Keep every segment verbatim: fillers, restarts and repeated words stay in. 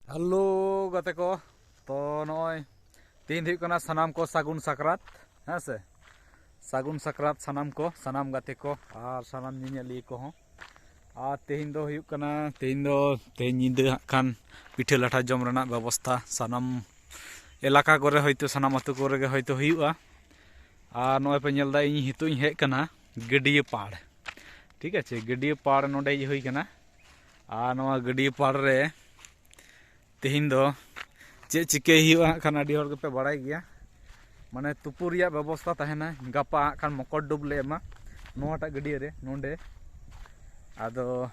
Hello ᱜᱟᱛᱮ ᱠᱚ, ᱛᱚ ᱱᱚᱜᱼᱚᱭ ᱛᱮᱦᱮᱧ ᱫᱚ ᱦᱩᱭᱩᱜ ᱠᱟᱱᱟ ᱥᱟᱱᱟᱢ ᱠᱚ ᱥᱟᱹᱜᱩᱱ ᱥᱟᱠᱨᱟᱛ, ᱦᱮᱸ ᱥᱮ? ᱥᱟᱹᱜᱩᱱ ᱥᱟᱠᱨᱟᱛ ᱥᱟᱱᱟᱢ ᱠᱚ, ᱥᱟᱱᱟᱢ ᱜᱟᱛᱮ ᱠᱚ ᱟᱨ ᱥᱟᱱᱟᱢ ᱧᱮᱧᱮᱞᱤᱭᱟᱹ ᱠᱚᱦᱚᱸ᱾ ᱟᱨ ᱛᱮᱦᱮᱧ ᱫᱚ ᱦᱩᱭᱩᱜ ᱠᱟᱱᱟ, ᱛᱮᱦᱮᱧ ᱫᱚ, ᱛᱮᱦᱮᱧ ᱧᱤᱫᱟᱹ ᱦᱟᱸᱜ ᱠᱷᱟᱱ ᱯᱤᱴᱷᱟᱹ ᱞᱟᱴᱷᱟ ᱡᱚᱢ ᱨᱮᱱᱟᱜ ᱵᱮᱵᱚᱥᱛᱷᱟ ᱥᱟᱱᱟᱢ ᱮᱞᱟᱠᱟ ᱠᱚᱨᱮ ᱦᱚᱭᱛᱳ, ᱥᱟᱱᱟᱢ ᱟᱹᱛᱩ ᱠᱚᱨᱮ ᱜᱮ ᱦᱚᱭᱛᱳ ᱦᱩᱭᱩᱜᱼᱟ᱾ ᱟᱨ ᱱᱚᱜᱼᱚᱭ ᱯᱮ ᱧᱮᱞ ᱮᱫᱟ, ᱤᱧ ᱱᱤᱛᱚᱜ ᱤᱧ ᱦᱮᱡ ᱟᱠᱟᱱᱟ ᱜᱟᱹᱰᱭᱟᱹ ᱯᱟᱲ, ᱴᱷᱤᱠ ᱟᱪᱷᱮ, ᱜᱟᱹᱰᱭᱟᱹ ᱯᱟᱲ ᱱᱚᱸᱰᱮ ᱦᱮᱡ ᱦᱩᱭ ᱟᱠᱟᱱᱟ᱾ ᱟᱨ ᱱᱚᱣᱟ ᱜᱟᱹᱰᱭᱟᱹ ᱯᱟᱲ ᱨᱮ ᱛᱮᱦᱮᱧ ᱫᱚ ᱪᱮᱫ ᱪᱤᱠᱟᱹᱭ ᱦᱩᱭᱩᱜᱼᱟ ᱦᱟᱸᱜ ᱠᱷᱟᱱ ᱟᱹᱰᱤ ᱦᱚᱲ ᱜᱮᱯᱮ ᱵᱟᱲᱟᱭ ᱜᱮᱭᱟ, ᱢᱟᱱᱮ ᱛᱩᱯᱩ ᱨᱮᱭᱟᱜ ᱵᱮᱵᱚᱥᱛᱟ ᱛᱟᱦᱮᱱᱟ᱾ ᱜᱟᱯᱟ ᱦᱟᱸᱜ ᱠᱷᱟᱱ ᱢᱚᱠᱚᱨ ᱰᱩᱵ ᱞᱮ ᱮᱢᱟ ᱱᱚᱣᱟᱴᱟᱜ ᱜᱟᱹᱰᱭᱟᱹ ᱨᱮ ᱱᱚᱸᱰᱮ᱾ ᱟᱫᱚ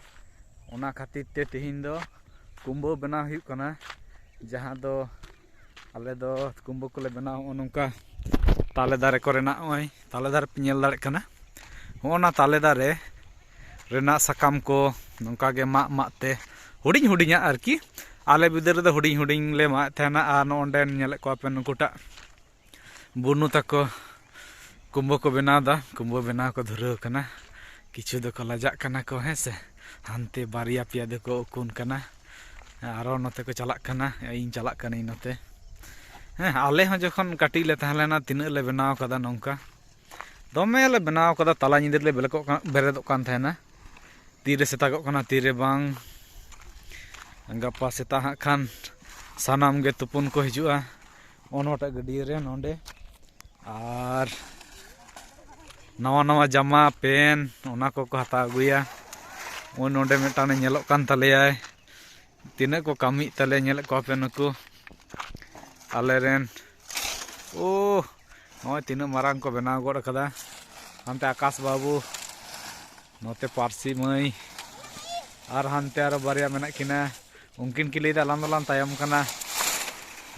ᱚᱱᱟ ᱠᱷᱟᱹᱛᱤᱨ ᱛᱮ ᱛᱮᱦᱮᱧ ᱫᱚ ᱠᱩᱢᱵᱟᱹ ᱵᱮᱱᱟᱣ ᱦᱩᱭᱩᱜ ᱠᱟᱱᱟ, ᱡᱟᱦᱟᱸ ᱫᱚ ᱟᱞᱮ ᱫᱚ ᱠᱩᱢᱵᱟᱹ ᱠᱚᱞᱮ ᱵᱮᱱᱟᱣ ᱦᱚᱸᱜᱼᱚ ᱱᱚᱝᱠᱟ ᱛᱟᱞᱮ ᱫᱟᱨᱮ ᱠᱚᱨᱮᱱᱟᱜ, ᱱᱚᱜᱼᱚᱭ ᱛᱟᱞᱮ ᱫᱟᱨᱮ ᱯᱮ ᱧᱮᱞ ᱫᱟᱲᱮᱭᱟᱜ ᱠᱟᱱᱟ, ᱦᱚᱸᱜᱼᱚ ᱱᱟ ᱛᱟᱞᱮ ᱫᱟᱨᱮ ᱨᱮᱱᱟᱜ ᱥᱟᱠᱟᱢ ᱠᱚ ᱱᱚᱝᱠᱟ ᱜᱮ ᱢᱟᱜ ᱢᱟᱜ ᱛᱮ ᱦᱩᱰᱤᱧ ᱦᱩᱰᱤᱧᱟᱜ ᱟᱨᱠᱤ᱾ ᱟᱞᱮ ᱵᱤᱫᱟᱹᱞ ᱨᱮᱫᱚ ᱦᱩᱰᱤᱧ ᱦᱩᱰᱤᱧ ᱞᱮ ᱢᱟᱜ ᱮᱫ ᱛᱟᱦᱮᱱᱟ᱾ ᱟᱨ ᱱᱚᱜᱼᱚ ᱱᱚᱸᱰᱮ ᱧᱮᱞᱮᱫ ᱠᱚᱣᱟ ᱯᱮ ᱱᱩᱠᱩᱴᱟᱜ ᱵᱩᱱᱩ ᱛᱟᱠᱚ ᱠᱩᱢᱵᱟᱹ ᱠᱚ ᱵᱮᱱᱟᱣ ᱮᱫᱟ, ᱠᱩᱢᱵᱟᱹ ᱵᱮᱱᱟᱣ ᱠᱚ ᱫᱷᱩᱨᱟᱹᱣ ᱠᱟᱱᱟ᱾ ᱠᱤᱪᱷᱩ ᱫᱚᱠᱚ ᱞᱟᱡᱟᱜ ᱠᱟᱱᱟ ᱠᱚ, ᱦᱮᱸ ᱥᱮ, ᱦᱟᱱᱛᱮ ᱵᱟᱨᱭᱟ ᱯᱮᱭᱟ ᱫᱚᱠᱚ ᱩᱠᱩᱱ ᱠᱟᱱᱟ, ᱟᱨᱚ ᱱᱚᱛᱮ ᱠᱚ ᱪᱟᱞᱟᱜ ᱠᱟᱱᱟ, ᱤᱧ ᱪᱟᱞᱟᱜ ᱠᱟᱹᱱᱟᱹᱧ ᱱᱚᱛᱮ᱾ ᱦᱮᱸ, ᱟᱞᱮ ᱦᱚᱸ ᱡᱚᱠᱷᱚᱱ ᱠᱟᱹᱴᱤᱡ ᱞᱮ ᱛᱟᱦᱮᱸ ᱞᱮᱱᱟ, ᱛᱤᱱᱟᱹᱜ ᱞᱮ ᱵᱮᱱᱟᱣ ᱠᱟᱫᱟ ᱱᱚᱝᱠᱟ, ᱫᱚᱢᱮ ᱞᱮ ᱵᱮᱱᱟᱣ ᱠᱟᱫᱟ᱾ ᱛᱟᱞᱟ ᱧᱤᱫᱟᱹ ᱨᱮᱞᱮ ᱵᱮᱞᱮᱠᱚᱜ ᱠᱟᱱ, ᱵᱮᱨᱮᱫᱚᱜ ᱠᱟᱱ ᱛᱟᱦᱮᱱᱟ, ᱛᱤᱨᱮ ᱥᱮᱛᱟᱜᱚᱜ ᱠᱟᱱᱟ ᱛᱤᱨᱮ ᱵᱟᱝ᱾ ᱜᱟᱯᱟ ᱥᱮᱛᱟᱜ ᱦᱟᱸᱜ ᱠᱷᱟᱱ ᱥᱟᱱᱟᱢ ᱜᱮ ᱛᱩᱯᱩᱱ ᱠᱚ ᱦᱤᱡᱩᱜᱼᱟ ᱚᱱᱟᱴᱟᱜ ᱜᱟᱹᱰᱭᱟᱹ ᱨᱮ ᱱᱚᱸᱰᱮ᱾ ᱟᱨ ᱱᱟᱣᱟ ᱱᱟᱣᱟ ᱡᱟᱢᱟ ᱯᱮᱱ ᱚᱱᱟ ᱠᱚᱠᱚ ᱦᱟᱛᱟᱣ ᱟᱹᱜᱩᱭᱟ᱾ ᱱᱚᱜᱼᱚᱭ ᱱᱚᱸᱰᱮ ᱢᱤᱫᱴᱟᱝ ᱧᱮᱞᱚᱜ ᱠᱟᱱ ᱛᱟᱞᱮᱭᱟᱭ, ᱛᱤᱱᱟᱹᱜ ᱠᱚ ᱠᱟᱹᱢᱤᱭᱮᱫ ᱛᱟᱞᱮᱭᱟ, ᱧᱮᱞᱮᱫ ᱠᱚᱣᱟ ᱯᱮ ᱱᱩᱠᱩ ᱟᱞᱮᱨᱮᱱ᱾ ᱳ, ᱱᱚᱜᱼᱚᱭ ᱛᱤᱱᱟᱹᱜ ᱢᱟᱨᱟᱝ ᱠᱚ ᱵᱮᱱᱟᱣ ᱜᱚᱫ ᱠᱟᱫᱟ᱾ ᱦᱟᱱᱛᱮ ᱟᱠᱟᱥ ᱵᱟᱹᱵᱩ, ᱱᱚᱛᱮ ᱯᱟᱹᱨᱥᱤ ᱢᱟᱹᱭ, ᱟᱨ ᱦᱟᱱᱛᱮ ᱟᱨᱚ ᱵᱟᱨᱭᱟ ᱢᱮᱱᱟᱜ ᱠᱤᱱᱟ᱾ ᱩᱱᱠᱤᱱ ᱠᱤᱱ ᱞᱟᱹᱭᱫᱟ, "ᱟᱞᱟᱝ ᱫᱚᱞᱟᱝ ᱛᱟᱭᱚᱢ ᱠᱟᱱᱟ",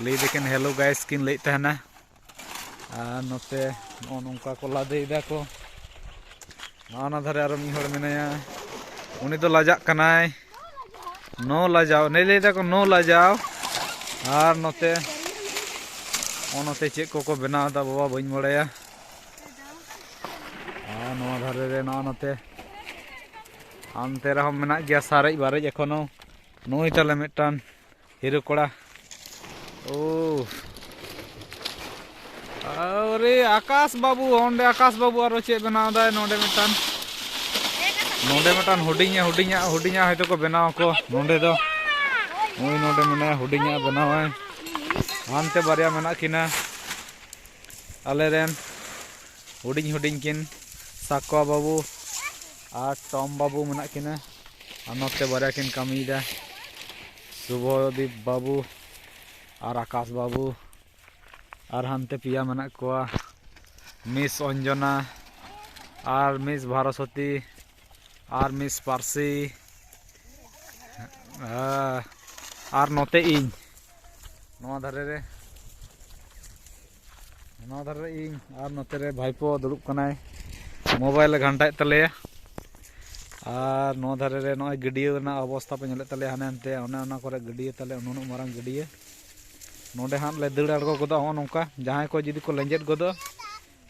ᱞᱟᱹᱭ ᱫᱟᱠᱤᱱ, "ᱦᱮᱞᱳ ᱜᱟᱭᱤᱥ" ᱠᱤᱱ ᱞᱟᱹᱭᱮᱫ ᱛᱟᱦᱮᱱᱟ᱾ ᱟᱨ ᱱᱚᱛᱮ ᱱᱚᱜᱼᱚ ᱱᱚᱝᱠᱟ ᱠᱚ ᱞᱟᱫᱮᱭᱮᱫᱟ ᱠᱚ᱾ ᱱᱚᱜᱼᱚ ᱱᱟ ᱫᱷᱟᱨᱮ ᱟᱨᱚ ᱢᱤᱫ ᱦᱚᱲ ᱢᱮᱱᱟᱭᱟ, ᱩᱱᱤ ᱫᱚ ᱞᱟᱡᱟᱜ ᱠᱟᱱᱟᱭ᱾ ᱱᱳ ᱞᱟᱡᱟᱣ, ᱱᱮ ᱞᱟᱹᱭ ᱫᱟᱠᱚ ᱱᱳ ᱞᱟᱡᱟᱣ᱾ ᱟᱨ ᱱᱚᱛᱮ, ᱱᱚᱜᱼᱚ ᱱᱚᱛᱮ ᱪᱮᱫ ᱠᱚᱠᱚ ᱵᱮᱱᱟᱣ ᱮᱫᱟ ᱵᱟᱵᱟ, ᱵᱟᱹᱧ ᱵᱟᱲᱟᱭᱟ᱾ ᱟᱨ ᱱᱚᱣᱟ ᱫᱷᱟᱨᱮ ᱨᱮ ᱱᱚᱜᱼᱚ ᱱᱚᱛᱮ, ᱦᱟᱱᱛᱮ ᱨᱮᱦᱚᱸ ᱢᱮᱱᱟᱜ ᱜᱮᱭᱟ ᱥᱟᱨᱮᱡ ᱵᱟᱨᱮᱡ ᱮᱠᱷᱚᱱᱳ᱾ ᱱᱩᱭ ᱛᱟᱞᱮ ᱢᱤᱫᱴᱟᱝ ᱦᱤᱨᱳ ᱠᱚᱲᱟ᱾ ᱳ᱾ ᱟᱨᱮ ᱟᱠᱟᱥ ᱵᱟᱹᱵᱩ, ᱚᱸᱰᱮ ᱟᱠᱟᱥ ᱵᱟᱹᱵᱩ ᱟᱨᱚ ᱪᱮᱫ ᱵᱮᱱᱟᱣ ᱫᱟᱭ ᱱᱚᱰᱮ ᱢᱤᱫᱴᱟᱝ᱾ ᱱᱚᱰᱮ ᱢᱤᱫᱴᱟᱝ ᱦᱩᱰᱤᱧᱟ, ᱦᱩᱰᱤᱧᱟᱜ, ᱦᱩᱰᱤᱧᱟᱜ ᱦᱚᱭᱛᱳ ᱠᱚ ᱵᱮᱱᱟᱣ ᱟᱠᱚ᱾ ᱱᱚᱰᱮ ᱫᱚ ᱱᱩᱭ ᱱᱚᱰᱮ ᱢᱮᱱᱟᱭᱟ, ᱦᱩᱰᱤᱧᱟᱜ ᱵᱮᱱᱟᱣᱟᱭ᱾ ᱦᱟᱱᱛᱮ ᱵᱟᱨᱭᱟ ᱢᱮᱱᱟᱜ ᱠᱤᱱᱟ ᱟᱞᱮᱨᱮᱱ᱾ ᱦᱩᱰᱤᱧ ᱦᱩᱰᱤᱧ ᱠᱤᱱ ᱥᱟᱠᱣᱟ ᱵᱟᱹᱵᱩ ᱟᱨ ᱴᱚᱢ ᱵᱟᱹᱵᱩ ᱢᱮᱱᱟᱜ ᱠᱤᱱᱟ᱾ ᱟᱨ ᱱᱚᱛᱮ ᱵᱟᱨᱭᱟ ᱠᱤᱱ ᱠᱟᱹᱢᱤᱭᱮᱫᱟ, ᱥᱩᱵᱷᱚᱫᱤᱯ ᱵᱟᱹᱵᱩ ᱟᱨ ᱟᱠᱟᱥ ᱵᱟᱹᱵᱩ᱾ ᱟᱨ ᱦᱟᱱᱛᱮ ᱯᱮᱭᱟ ᱢᱮᱱᱟᱜ ᱠᱚᱣᱟ, ᱢᱤᱥ ᱚᱧᱡᱚᱱᱟ ᱟᱨ ᱢᱤᱥ ᱵᱷᱟᱨᱚᱥᱚᱛᱤ ᱟᱨ ᱢᱤᱥ ᱯᱟᱨᱥᱤ᱾ ᱟᱨ ᱱᱚᱛᱮ ᱤᱧ, ᱱᱚᱣᱟ ᱫᱷᱟᱨᱮ ᱨᱮ, ᱱᱚᱣᱟ ᱫᱷᱟᱨᱮ ᱨᱮ ᱤᱧ, ᱟᱨ ᱱᱚᱛᱮ ᱨᱮ ᱵᱷᱟᱭᱯᱳ ᱫᱩᱲᱩᱵ ᱠᱟᱱᱟᱭ, ᱢᱳᱵᱟᱭᱤᱞ ᱮ ᱜᱷᱟᱱᱴᱟᱭᱮᱫ ᱛᱟᱞᱮᱭᱟ᱾ ᱟᱨ ᱱᱚᱣᱟ ᱫᱷᱟᱨᱮ ᱨᱮ ᱱᱚᱜᱼᱚᱭ ᱜᱟᱹᱰᱭᱟᱹ ᱨᱮᱱᱟᱜ ᱚᱵᱚᱥᱛᱷᱟ ᱯᱮ ᱧᱮᱞᱮᱫ ᱛᱟᱞᱮᱭᱟ, ᱦᱟᱱᱮ ᱦᱟᱱᱛᱮ ᱚᱱᱮ ᱚᱱᱟ ᱠᱚᱨᱮ ᱜᱟᱹᱰᱭᱟᱹ ᱛᱟᱞᱮ, ᱩᱱᱟᱹᱜ ᱢᱟᱨᱟᱝ ᱜᱟᱹᱰᱭᱟᱹ᱾ ᱱᱚᱰᱮ ᱦᱟᱸᱜ ᱞᱮ ᱫᱟᱹᱲ ᱟᱬᱜᱚ ᱜᱚᱫᱚᱜᱼᱟ ᱱᱚᱜᱼᱚ ᱱᱚᱝᱠᱟ, ᱡᱟᱦᱟᱸᱭ ᱠᱚ ᱡᱩᱫᱤ ᱠᱚ ᱞᱮᱸᱡᱮᱫ ᱜᱚᱫᱚᱜ,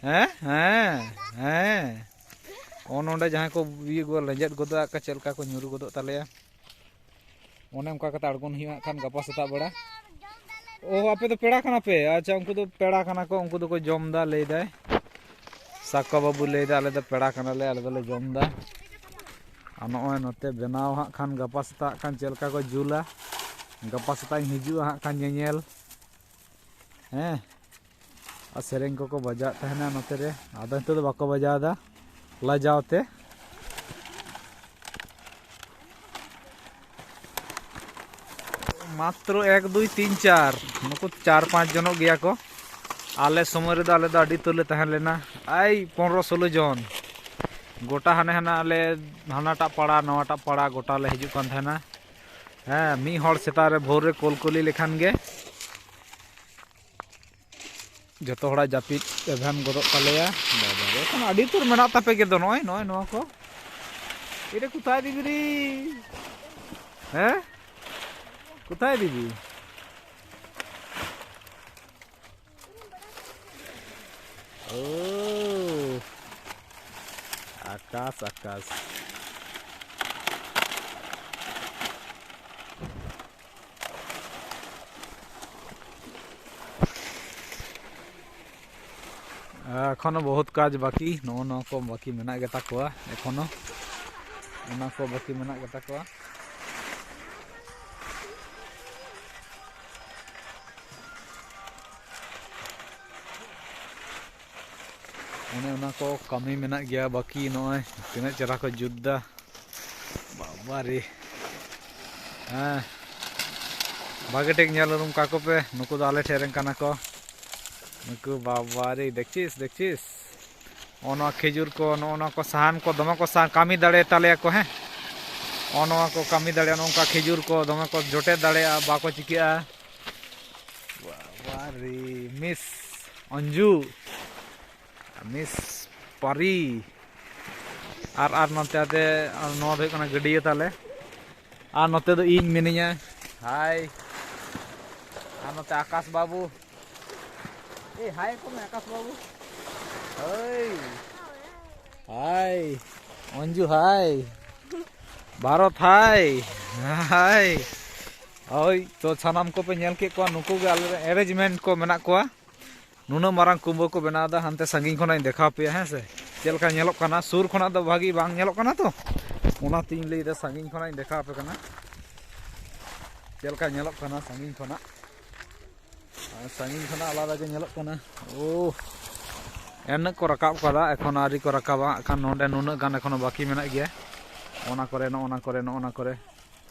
ᱦᱮᱸ, ᱦᱮᱸ, ᱦᱮᱸ, ᱱᱚᱜᱼᱚ ᱱᱚᱰᱮ ᱡᱟᱦᱟᱸᱭ ᱠᱚ ᱤᱭᱟᱹ ᱠᱚ ᱞᱮᱸᱡᱮᱫ ᱜᱚᱫᱚᱜ, ᱟᱠᱟ ᱪᱮᱫ ᱞᱮᱠᱟ ᱠᱚ ᱧᱩᱨᱩ ᱜᱚᱫᱚᱜ ᱛᱟᱞᱮᱭᱟ᱾ ᱚᱱᱮ ᱚᱱᱠᱟ ᱠᱟᱛᱮ ᱟᱬᱜᱚᱱ ᱦᱩᱭᱩᱜᱼᱟ ᱦᱟᱸᱜ ᱠᱷᱟᱱ ᱜᱟᱯᱟ ᱥᱮᱛᱟᱜ ᱵᱮᱲᱟ᱾ ᱚ, ᱟᱯᱮ ᱫᱚ ᱯᱮᱲᱟ ᱠᱟᱱᱟ ᱯᱮ? ᱟᱪᱪᱷᱟ, ᱩᱱᱠᱩ ᱫᱚ ᱯᱮᱲᱟ ᱠᱟᱱᱟ ᱠᱚ, ᱩᱱᱠᱩ ᱫᱚᱠᱚ ᱡᱚᱢ ᱫᱟ, ᱞᱟᱹᱭ ᱫᱟᱭ ᱥᱟᱠᱣᱟ ᱵᱟᱹᱵᱩ, ᱞᱟᱹᱭ ᱫᱟ ᱟᱞᱮ ᱫᱚ ᱯᱮᱲᱟ ᱠᱟᱱᱟᱞᱮ, ᱟᱞᱮ ᱫᱚᱞᱮ ᱡᱚᱢ ᱫᱟ᱾ ᱟᱨ ᱱᱚᱜᱼᱚᱭ ᱱᱚᱛᱮ ᱵᱮᱱᱟᱣ ᱦᱟᱸᱜ ᱠᱷᱟᱱ ᱜᱟᱯᱟ ᱥᱮᱛᱟᱜ ᱠᱷᱟᱱ ᱪᱮᱫ ᱞᱮᱠᱟ ᱠᱚ ᱡᱩᱞᱟ, ᱜᱟᱯᱟ ᱥᱮᱛᱟᱜ ᱤᱧ ᱦᱤᱡᱩᱜᱼᱟ ᱦᱟᱸᱜ ᱠᱷᱟᱱ ᱧᱮᱧᱮᱞ᱾ ᱦᱮᱸ, ᱟᱨ ᱥᱮᱨᱮᱧ ᱠᱚᱠᱚ ᱵᱟᱡᱟᱣᱮᱫ ᱛᱟᱦᱮᱱᱟ ᱱᱚᱛᱮ ᱨᱮ, ᱟᱫᱚ ᱱᱤᱛᱚᱜ ᱫᱚ ᱵᱟᱠᱚ ᱵᱟᱡᱟᱣ ᱮᱫᱟ ᱞᱟᱡᱟᱣ ᱛᱮ᱾ ᱢᱟᱛᱨᱚ ᱮᱠ, ᱫᱩᱭ, ᱛᱤᱱ, ᱪᱟᱨ, ᱱᱩᱠᱩ ᱪᱟᱨ ᱯᱟᱸᱪ ᱡᱚᱱᱚᱜ ᱜᱮᱭᱟ ᱠᱚ᱾ ᱟᱞᱮ ᱥᱚᱢᱚᱭ ᱨᱮᱫᱚ ᱟᱞᱮ ᱫᱚ ᱟᱹᱰᱤ ᱩᱛᱟᱹᱨ ᱞᱮ ᱛᱟᱦᱮᱸ ᱞᱮᱱᱟ, ᱟᱭ ᱯᱚᱱᱨᱚ ᱥᱳᱞᱳ ᱡᱚᱱ᱾ ᱜᱚᱴᱟ ᱦᱟᱱᱮ ᱦᱟᱱᱟ ᱟᱞᱮ ᱦᱟᱱᱟᱴᱟᱜ ᱯᱟᱲᱟ ᱱᱚᱣᱟᱴᱟᱜ ᱯᱟᱲᱟ ᱜᱚᱴᱟ ᱞᱮ ᱦᱤᱡᱩᱜ ᱠᱟᱱ ᱛᱟᱦᱮᱱᱟ᱾ ᱦᱮᱸ, ᱢᱤᱫ ᱦᱚᱲ ᱥᱮᱛᱟᱜ ᱨᱮ ᱵᱷᱳᱨ ᱨᱮ ᱠᱚᱞᱠᱚᱞᱤ ᱞᱮᱠᱷᱟᱱ ᱜᱮ ᱡᱚᱛᱚ ᱦᱚᱲᱟᱜ ᱡᱟᱹᱯᱤᱫ ᱮᱵᱷᱮᱱ ᱜᱚᱫᱚᱜ ᱛᱟᱞᱮᱭᱟ᱾ ᱵᱟᱵᱟ ᱨᱮ, ᱮᱠᱷᱚᱱ ᱟᱹᱰᱤ ᱩᱛᱟᱹᱨ ᱢᱮᱱᱟᱜ ᱛᱟᱯᱮ ᱜᱮ ᱫᱚ, ᱱᱚᱜᱼᱚᱭ, ᱱᱚᱜᱼᱚᱭ ᱱᱚᱣᱟ ᱠᱚ᱾ এটা কোথায় দিবি রে? হ্যাঁ, কোথায় দিবি? ও, আকাশ, আকাশ। ᱮᱠᱷᱚᱱᱳ ᱵᱚᱦᱩᱛ ᱠᱟᱡᱽ ᱵᱟᱹᱠᱤ, ᱱᱚᱜᱼᱚ ᱱᱚᱣᱟ ᱠᱚ ᱵᱟᱹᱠᱤ ᱢᱮᱱᱟᱜ ᱜᱮᱛᱟ ᱠᱚᱣᱟ ᱮᱠᱷᱚᱱᱳ, ᱚᱱᱟ ᱠᱚ ᱵᱟᱹᱠᱤ ᱢᱮᱱᱟᱜ ᱜᱮᱛᱟ ᱠᱚᱣᱟ᱾ ᱚᱱᱮ ᱚᱱᱟ ᱠᱚ ᱠᱟᱹᱢᱤ ᱢᱮᱱᱟᱜ ᱜᱮᱭᱟ ᱵᱟᱹᱠᱤ᱾ ᱱᱚᱜᱼᱚᱭ ᱛᱤᱱᱟᱹᱜ ᱪᱮᱦᱨᱟ ᱠᱚ ᱡᱩᱛ ᱫᱟ, ᱵᱟᱵᱟᱨᱮ᱾ ᱦᱮᱸ, ᱵᱷᱟᱜᱮ ᱴᱷᱤᱠ ᱧᱮᱞ ᱩᱨᱩᱢ ᱠᱟᱠᱚ ᱯᱮ, ᱱᱩᱠᱩ ᱫᱚ ᱟᱞᱮ ᱴᱷᱮᱱ ᱨᱮᱱ ᱠᱟᱱᱟ ᱠᱚ᱾ ᱱᱩᱠᱩ ᱵᱟᱵᱟᱨᱮ, ᱫᱮᱠᱪᱤᱥ, ᱫᱮᱠᱪᱤᱥ᱾ ᱱᱚᱜᱼᱚ ᱱᱚᱣᱟ ᱠᱷᱮᱡᱩᱨ ᱠᱚ, ᱱᱚᱜᱼᱚ ᱱᱚᱣᱟ ᱠᱚ ᱥᱟᱦᱟᱱ ᱠᱚ ᱫᱚᱢᱮ ᱠᱚ ᱥᱟ-, ᱠᱟᱹᱢᱤ ᱫᱟᱲᱮ ᱛᱟᱞᱮᱭᱟ ᱠᱚ, ᱦᱮᱸ᱾ ᱱᱚᱜᱼᱚ ᱱᱚᱣᱟ ᱠᱚ ᱠᱟᱹᱢᱤ ᱫᱟᱲᱮᱭᱟᱜᱼᱟ, ᱱᱚᱝᱠᱟ ᱠᱷᱮᱡᱩᱨ ᱠᱚ ᱫᱚᱢᱮ ᱠᱚ ᱡᱚᱴᱮᱫ ᱫᱟᱲᱮᱭᱟᱜᱼᱟ, ᱵᱟᱠᱚ ᱪᱤᱠᱟᱹᱜᱼᱟ᱾ ᱵᱟᱵᱟᱨᱮ, ᱢᱤᱥ ᱚᱧᱡᱩ, ᱢᱤᱥ ᱯᱟᱨᱤ, ᱟᱨ, ᱟᱨ ᱱᱚᱛᱮ ᱟᱛᱮ, ᱱᱚᱣᱟ ᱫᱚ ᱦᱩᱭᱩᱜ ᱠᱟᱱᱟ ᱜᱟᱹᱰᱭᱟᱹ ᱛᱟᱞᱮ, ᱟᱨ ᱱᱚᱛᱮ ᱫᱚ ᱤᱧ ᱢᱤᱱᱟᱹᱧᱟ᱾ ᱦᱟᱭ᱾ ᱟᱨ ᱱᱚᱛᱮ ᱟᱠᱟᱥ ᱵᱟᱹᱵᱩ᱾ ᱮ, ᱦᱟᱭ ᱠᱚ ᱢᱮ, ᱟᱠᱟᱥ ᱵᱟᱹᱵᱩ᱾ ᱦᱳᱭ᱾ ᱦᱟᱭ᱾ ᱚᱧᱡᱩ, ᱦᱟᱭ᱾ ᱵᱷᱟᱨᱚᱛ, ᱦᱟᱭ᱾ ᱦᱟᱭ᱾ ᱦᱳᱭ, ᱛᱚ ᱥᱟᱱᱟᱢ ᱠᱚᱯᱮ ᱧᱮᱞ ᱠᱮᱫ ᱠᱚᱣᱟ, ᱱᱩᱠᱩ ᱜᱮ ᱟᱞᱮ ᱨᱮᱱ arrangement ᱠᱚ ᱢᱮᱱᱟᱜ ᱠᱚᱣᱟ᱾ ᱱᱩᱱᱟᱹᱜ ᱢᱟᱨᱟᱝ ᱠᱩᱢᱵᱟᱹ ᱠᱚ ᱵᱮᱱᱟᱣ ᱮᱫᱟ, ᱦᱟᱱᱛᱮ ᱥᱟᱺᱜᱤᱧ ᱠᱷᱚᱱᱟᱜ ᱤᱧ ᱫᱮᱠᱷᱟᱣ ᱯᱮᱭᱟ, ᱦᱮᱸ ᱥᱮ, ᱪᱮᱫ ᱞᱮᱠᱟ ᱧᱮᱞᱚᱜ ᱠᱟᱱᱟ᱾ ᱥᱩᱨ ᱠᱷᱚᱱᱟᱜ ᱫᱚ ᱵᱷᱟᱹᱜᱤ ᱵᱟᱝ ᱧᱮᱞᱚᱜ ᱠᱟᱱᱟ ᱛᱚ, ᱚᱱᱟᱛᱤᱧ ᱞᱟᱹᱭᱫᱟ ᱥᱟᱺᱜᱤᱧ ᱠᱷᱚᱱᱟᱜ ᱤᱧ ᱫᱮᱠᱷᱟᱣ ᱟᱯᱮ ᱠᱟᱱᱟ ᱪᱮᱫ ᱞᱮᱠᱟ ᱧᱮᱞᱚᱜ ᱠᱟᱱᱟ ᱥᱟᱺᱜᱤᱧ ᱠᱷᱚᱱᱟᱜ᱾ ᱟᱨ ᱥᱟᱺᱜᱤᱧ ᱠᱷᱚᱱᱟᱜ ᱟᱞᱟᱫᱟ ᱜᱮ ᱧᱮᱞᱚᱜ ᱠᱟᱱᱟ᱾ ᱳ, ᱮᱱᱟᱹᱜ ᱠᱚ ᱨᱟᱠᱟᱵ ᱠᱟᱫᱟ, ᱮᱠᱷᱚᱱ ᱟᱹᱣᱨᱤ ᱠᱚ ᱨᱟᱠᱟᱵᱟ᱾ ᱮᱠᱷᱟᱱ ᱱᱚᱰᱮ ᱱᱩᱱᱟᱹᱜ ᱜᱟᱱ ᱮᱠᱷᱚᱱᱳ ᱵᱟᱹᱠᱤ ᱢᱮᱱᱟᱜ ᱜᱮᱭᱟ, ᱚᱱᱟ ᱠᱚᱨᱮ, ᱱᱚᱜᱼᱚ ᱱᱟ ᱠᱚᱨᱮ, ᱱᱚᱜᱼᱚ ᱱᱟ ᱠᱚᱨᱮ᱾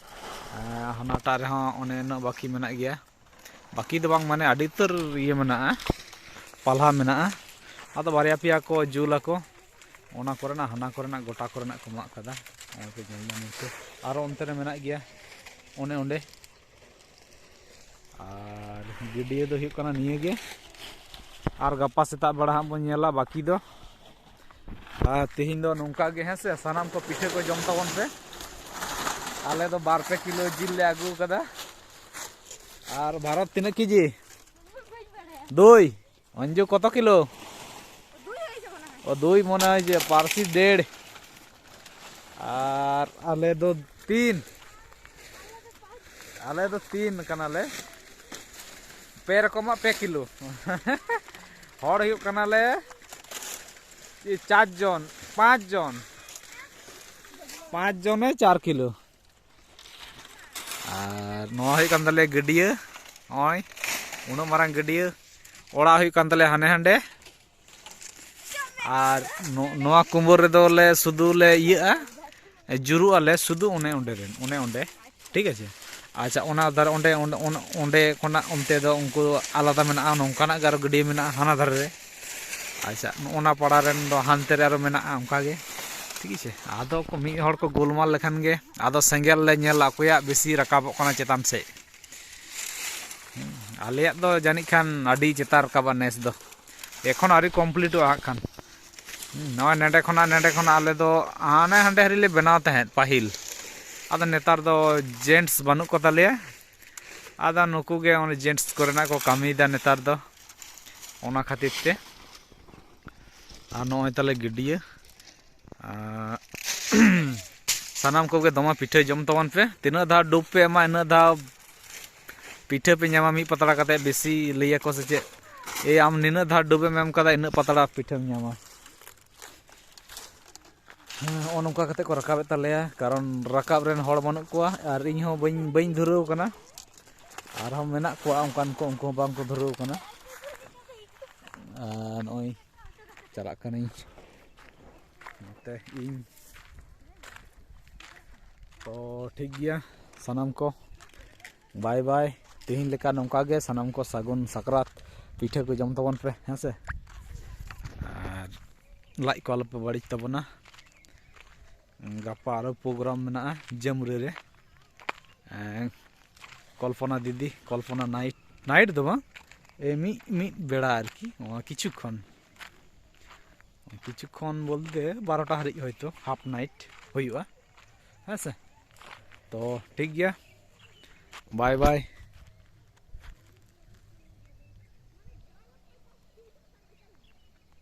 ᱮᱸ, ᱦᱟᱱᱟᱴᱟᱜ ᱨᱮᱦᱚᱸ ᱚᱱᱮ ᱩᱱᱟᱹᱜ ᱵᱟᱹᱠᱤ ᱢᱮᱱᱟᱜ ᱜᱮᱭᱟ᱾ ᱵᱟᱹᱠᱤ ᱫᱚ ᱵᱟᱝ, ᱢᱟᱱᱮ ᱟᱹᱰᱤ ᱩᱛᱟᱹᱨ ᱤᱭᱟᱹ ᱢᱮᱱᱟᱜᱼᱟ, ᱯᱟᱞᱦᱟ ᱢᱮᱱᱟᱜᱼᱟ᱾ ᱟᱫᱚ ᱵᱟᱨᱭᱟ ᱯᱮᱭᱟ ᱠᱚ ᱡᱩᱞ ᱟᱠᱚ, ᱚᱱᱟ ᱠᱚᱨᱮᱱᱟᱜ, ᱦᱟᱱᱟ ᱠᱚᱨᱮᱱᱟᱜ, ᱜᱚᱴᱟ ᱠᱚᱨᱮᱱᱟᱜ ᱠᱚ ᱢᱟᱜ ᱠᱟᱫᱟ᱾ ᱱᱚᱜᱼᱚᱭ ᱯᱮ ᱧᱮᱞ ᱧᱟᱢ ᱫᱟ᱾ ᱟᱨᱚ ᱚᱱᱛᱮ ᱨᱮ ᱢᱮᱱᱟᱜ ᱜᱮᱭᱟ, ᱚᱱᱮ ᱚᱸᱰᱮ᱾ ᱟᱨ ᱜᱟᱹᱰᱭᱟᱹ ᱫᱚ ᱦᱩᱭᱩᱜ ᱠᱟᱱᱟ ᱱᱤᱭᱟᱹ ᱜᱮ᱾ ᱟᱨ ᱜᱟᱯᱟ ᱥᱮᱛᱟᱜ ᱵᱮᱲᱟ ᱦᱟᱸᱜ ᱵᱚᱱ ᱧᱮᱞᱟ ᱵᱟᱹᱠᱤ ᱫᱚ᱾ ᱟᱨ ᱛᱮᱦᱮᱧ ᱫᱚ ᱱᱚᱝᱠᱟ ᱜᱮ, ᱦᱮᱸ ᱥᱮ, ᱥᱟᱱᱟᱢ ᱠᱚ ᱯᱤᱴᱷᱟᱹ ᱠᱚ ᱡᱚᱢ ᱛᱟᱵᱚᱱ ᱯᱮ᱾ ᱟᱞᱮ ᱫᱚ ᱵᱟᱨ ᱯᱮ ᱠᱤᱞᱳ ᱡᱤᱞ ᱞᱮ ᱟᱹᱜᱩ ᱠᱟᱫᱟ᱾ ᱟᱨ ᱵᱷᱟᱨᱚᱛ ᱛᱤᱱᱟᱹᱜ ᱠᱮᱡᱤ? ᱫᱩᱭ᱾ ᱚᱧᱡᱩ ᱠᱚᱛᱚ ᱠᱤᱞᱳ? ᱚ, ᱫᱩᱭ ᱢᱚᱱᱮ ᱦᱚᱭ ᱡᱮ, ᱯᱟᱹᱨᱥᱤ ᱰᱮᱲ᱾ ᱟᱨ ᱟᱞᱮ ᱫᱚ ᱛᱤᱱ᱾ ᱟᱞᱮ ᱫᱚ ᱛᱤᱱ ᱠᱟᱱᱟᱞᱮ᱾ ᱯᱮ ᱨᱚᱠᱚᱢᱟᱜ ᱯᱮ ᱠᱤᱞᱳ᱾ ᱦᱚᱲ ᱦᱩᱭᱩᱜ ᱠᱟᱱᱟᱞᱮ ᱪᱟᱨ ᱡᱚᱱ, ᱯᱟᱸᱪ ᱡᱚᱱ, ᱯᱟᱸᱪ ᱡᱚᱱᱮ ᱪᱟᱨ ᱠᱤᱞᱳ᱾ ᱟᱨ ᱱᱚᱣᱟ ᱦᱩᱭᱩᱜ ᱠᱟᱱ ᱛᱟᱞᱮᱭᱟ ᱜᱟᱹᱰᱭᱟᱹ᱾ ᱱᱚᱜᱼᱚᱭ ᱩᱱᱟᱹᱜ ᱢᱟᱨᱟᱝ ᱜᱟᱹᱰᱭᱟᱹ, ᱚᱲᱟᱜ ᱦᱩᱭᱩᱜ ᱠᱟᱱ ᱛᱟᱞᱮᱭᱟ ᱦᱟᱱᱮ ᱦᱟᱸᱰᱮ᱾ ᱟᱨ ᱱᱚ- ᱱᱚᱣᱟ ᱠᱩᱢᱵᱟᱹ ᱨᱮᱫᱚ ᱞᱮ ᱥᱩᱫᱷᱩ ᱞᱮ ᱤᱭᱟᱹᱜᱼᱟ, ᱡᱩᱨᱩᱜ ᱟᱞᱮ ᱥᱩᱫᱷᱩ ᱚᱱᱮ ᱚᱸᱰᱮ ᱨᱮᱱ, ᱚᱱᱮ ᱚᱸᱰᱮ, ᱴᱷᱤᱠ ᱟᱪᱷᱮ᱾ ᱟᱪᱪᱷᱟ, ᱚᱱᱟ ᱫᱷᱟᱨᱮ ᱚᱸᱰᱮ, ᱚᱸᱰᱮ, ᱚᱸᱰᱮ ᱠᱷᱚᱱᱟᱜ ᱚᱱᱛᱮ ᱫᱚ ᱩᱱᱠᱩ ᱫᱚ ᱟᱞᱟᱫᱟ ᱢᱮᱱᱟᱜᱼᱟ, ᱱᱚᱝᱠᱟᱱᱟᱜ ᱜᱮ ᱟᱨᱚ ᱜᱟᱹᱰᱭᱟᱹ ᱢᱮᱱᱟᱜᱼᱟ ᱦᱟᱱᱟ ᱫᱷᱟᱨᱮ ᱨᱮ᱾ ᱟᱪᱪᱷᱟ, ᱱᱚᱜᱼᱚ ᱱᱟ ᱯᱟᱲᱟ ᱨᱮᱱ ᱫᱚ ᱦᱟᱱᱛᱮ ᱨᱮ ᱟᱨᱚ ᱢᱮᱱᱟᱜᱼᱟ ᱚᱱᱠᱟ ᱜᱮ, ᱴᱷᱤᱠ ᱟᱪᱷᱮ᱾ ᱟᱫᱚ ᱠᱚ ᱢᱤᱫ ᱦᱚᱲ ᱠᱚ ᱜᱳᱞᱢᱟᱞ ᱞᱮᱠᱷᱟᱱ ᱜᱮ ᱟᱫᱚ ᱥᱮᱸᱜᱮᱞ ᱞᱮ ᱧᱮᱞᱟ ᱚᱠᱚᱭᱟᱜ ᱵᱮᱥᱤ ᱨᱟᱠᱟᱵᱚᱜ ᱠᱟᱱᱟ ᱪᱮᱛᱟᱱ ᱥᱮᱫ᱾ ᱦᱩᱸ, ᱟᱞᱮᱭᱟᱜ ᱫᱚ ᱡᱟᱹᱱᱤᱡ ᱠᱷᱟᱱ ᱟᱹᱰᱤ ᱪᱮᱛᱟᱱ ᱨᱟᱠᱟᱵᱟ ᱱᱮᱥ ᱫᱚ, ᱮᱠᱷᱚᱱ ᱟᱹᱣᱨᱤ ᱠᱚᱢᱯᱞᱤᱴᱚᱜᱼᱟ ᱦᱟᱸᱜ ᱠᱷᱟᱱ᱾ ᱦᱩᱸ, ᱱᱚᱜᱼᱚᱭ ᱱᱚᱸᱰᱮ ᱠᱷᱚᱱᱟᱜ, ᱱᱚᱸᱰᱮ ᱠᱷᱚᱱᱟᱜ ᱟᱞᱮ ᱫᱚ ᱦᱟᱱᱮ ᱦᱟᱸᱰᱮ ᱦᱟᱹᱨᱤᱡ ᱞᱮ ᱵᱮᱱᱟᱣ ᱛᱟᱦᱮᱸᱫ ᱯᱟᱹᱦᱤᱞ᱾ ᱟᱫᱚ ᱱᱮᱛᱟᱨ ᱫᱚ ᱡᱮᱱᱴᱥ ᱵᱟᱹᱱᱩᱜ ᱠᱚ ᱛᱟᱞᱮᱭᱟ᱾ ᱟᱫᱚ ᱱᱩᱠᱩ ᱜᱮ ᱚᱱᱮ ᱡᱮᱱᱴᱥ ᱠᱚᱨᱮᱱᱟᱜ ᱠᱚ ᱠᱟᱹᱢᱤᱭᱮᱫᱟ ᱱᱮᱛᱟᱨ ᱫᱚ, ᱚᱱᱟ ᱠᱷᱟᱹᱛᱤᱨ ᱛᱮ᱾ ᱟᱨ ᱱᱚᱜᱼᱚᱭ ᱛᱟᱞᱮ ᱜᱟᱹᱰᱭᱟᱹ᱾ ᱟᱨ ᱥᱟᱱᱟᱢ ᱠᱚᱜᱮ ᱫᱚᱢᱮ ᱯᱤᱴᱷᱟᱹ ᱡᱚᱢ ᱛᱟᱵᱚᱱ ᱯᱮ᱾ ᱛᱤᱱᱟᱹᱜ ᱫᱷᱟᱣ ᱰᱩᱵ ᱯᱮ ᱮᱢᱟ, ᱤᱱᱟᱹᱜ ᱫᱷᱟᱣ ᱯᱤᱴᱷᱟᱹ ᱯᱮ ᱧᱟᱢᱟ ᱢᱤᱫ ᱯᱟᱛᱲᱟ ᱠᱟᱛᱮ᱾ ᱵᱮᱥᱤ ᱞᱟᱹᱭᱟᱠᱚ ᱥᱮ ᱪᱮᱫ, "ᱮ, ᱟᱢ ᱱᱤᱱᱟᱹᱜ ᱫᱷᱟᱣ ᱰᱩᱵ ᱮᱢ ᱮᱢ ᱠᱟᱫᱟ, ᱤᱱᱟᱹᱜ ᱯᱟᱛᱲᱟ ᱯᱤᱴᱷᱟᱹᱢ ᱧᱟᱢᱟ᱾" ᱦᱮᱸ, ᱱᱚᱜᱼᱚ ᱱᱚᱝᱠᱟ ᱠᱟᱛᱮ ᱠᱚ ᱨᱟᱠᱟᱵᱮᱫ ᱛᱟᱞᱮᱭᱟ, ᱠᱟᱨᱚᱱ ᱨᱟᱠᱟᱵ ᱨᱮᱱ ᱦᱚᱲ ᱵᱟᱹᱱᱩᱜ ᱠᱚᱣᱟ ᱟᱨ ᱤᱧ ᱦᱚᱸ ᱵᱟᱹᱧ, ᱵᱟᱹᱧ ᱫᱷᱩᱨᱟᱹᱣ ᱠᱟᱱᱟ᱾ ᱟᱨᱦᱚᱸ ᱢᱮᱱᱟᱜ ᱠᱚᱣᱟ ᱚᱱᱠᱟᱱ ᱠᱚ, ᱩᱱᱠᱩ ᱦᱚᱸ ᱵᱟᱝ ᱠᱚ ᱫᱷᱩᱨᱟᱹᱣ ᱠᱟᱱᱟ᱾ ᱟᱨ ᱱᱚᱜᱼᱚᱭ ᱪᱟᱞᱟᱜ ᱠᱟᱹᱱᱟᱹᱧ ᱱᱚᱛᱮ ᱤᱧ᱾ ᱛᱚ ᱴᱷᱤᱠ ᱜᱮᱭᱟ, ᱥᱟᱱᱟᱢ ᱠᱚ ᱵᱟᱭ ᱵᱟᱭ᱾ ᱛᱮᱦᱮᱧ ᱞᱮᱠᱟ ᱱᱚᱝᱠᱟ ᱜᱮ, ᱥᱟᱱᱟᱢ ᱠᱚ ᱥᱟᱹᱜᱩᱱ ᱥᱟᱠᱨᱟᱛ᱾ ᱯᱤᱴᱷᱟᱹ ᱠᱚ ᱡᱚᱢ ᱛᱟᱵᱚᱱ ᱯᱮ, ᱦᱮᱸ ᱥᱮ? ᱟᱨ ᱞᱟᱡ ᱠᱚ ᱟᱞᱚᱯᱮ ᱵᱟᱹᱲᱤᱡ ᱛᱟᱵᱚᱱᱟ᱾ ᱜᱟᱯᱟ ᱟᱨᱚ ᱯᱨᱳᱜᱨᱟᱢ ᱢᱮᱱᱟᱜᱼᱟ ᱡᱟᱹᱢᱩᱨᱟᱹ ᱨᱮ᱾ ᱮᱸ, ᱠᱚᱞᱯᱚᱱᱟ ᱫᱤᱫᱤ, ᱠᱚᱞᱯᱚᱱᱟ ᱱᱟᱭᱤᱴ, ᱱᱟᱭᱤᱴ ᱫᱚ ᱵᱟᱝ, ᱮ, ᱢᱤᱫ, ᱢᱤᱫ ᱵᱮᱲᱟ ᱟᱨᱠᱤ, ᱚ, ᱠᱤᱪᱷᱩ ᱠᱷᱚᱱ, ᱠᱤᱪᱷᱩ ᱠᱷᱚᱱ ᱵᱚᱞᱛᱮ ᱵᱟᱨᱚᱴᱟ ᱦᱟᱹᱨᱤᱡ ᱦᱚᱭᱛᱳ ᱦᱟᱯ ᱱᱟᱭᱤᱴ ᱦᱩᱭᱩᱜᱼᱟ, ᱦᱮᱸ ᱥᱮ? ᱛᱚ ᱴᱷᱤᱠ ᱜᱮᱭᱟ, ᱵᱟᱭ ᱵᱟᱭ᱾